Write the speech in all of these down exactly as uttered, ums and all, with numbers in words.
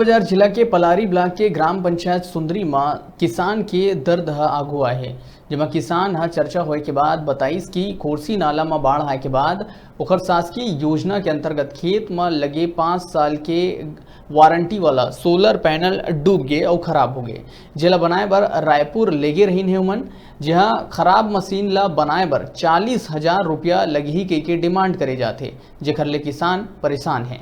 बजार जिला के पलारी ब्लॉक के ग्राम पंचायत सुंदरी म किसान के दर्द ह आगू आए हे, जेमा किसान ह चर्चा होए के बाद बताइस कि कोरसी नाला म बाढ़ आए के बाद ओखर शासकीय योजना के अंतर्गत खेत म लगे पाँच साल के वारंटी वाला सोलर पैनल डूब गे अउ खराब हो गे, जेला बनाए बर रायपुर लेगे रहिन हे ओमन, जिहां खराब मशीन ला बनाए बर चालीस हजार रुपया लगही कहिके डिमांड करे जाथे, जेखर ले किसान परेशान हे।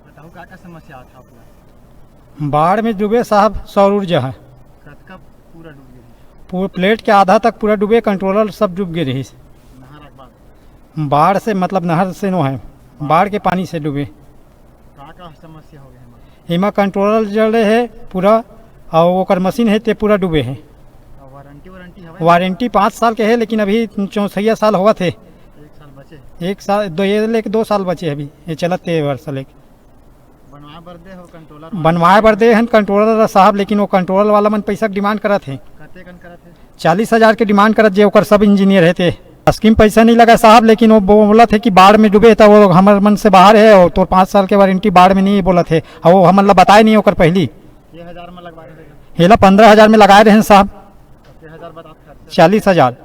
बताओ, का का समस्या आता आपला? बाढ़ में डूबे साहब, सौर ऊर्जा है। कतका पूरा डूब गया? पूरा प्लेट के आधा तक पूरा डूबे, कंट्रोलर सब डूब गए रही। नहर के बाढ़? बाढ़ से मतलब नहर से नो है, बाढ़ के पानी से डूबे। का का समस्या हो गया है? एमा कंट्रोलर जले है पूरा, और ओकर मशीन है ते पूरा डूबे है। और वारंटी, वारंटी हवे? वारंटी पाँच साल के है, लेकिन अभी चौसैया साल होवत है। एक साल बचे? एक साल, दो, ये लेके दो साल बचे अभी, ये चलत है वर्ष लेके। बनवाए बर दे हो कंट्रोलर? बनवाए बर दे हन कंट्रोलर ला साहब, लेकिन वो कंट्रोलर वाला मन पैसा के डिमांड करत है। कते कन करत है? चालीस हजार के डिमांड करत, जे ओकर सब इंजीनियर है ते। स्कीम पैसा नहीं लगा साहब, लेकिन वो बोलत है कि बाढ़ में डूबे, त वो हमर मन से बाहर है, और तोर पाँच साल के वारंटी बाढ़ में नहीं है बोलत है, और वो हमन ला बताए नहीं ओकर पहली। ये हजार में लगवाए रहेगा? हेला पन्द्रह हजार में लगाए रहे हैं साहब। ये हजार बता खर्चा। चालीस हजार।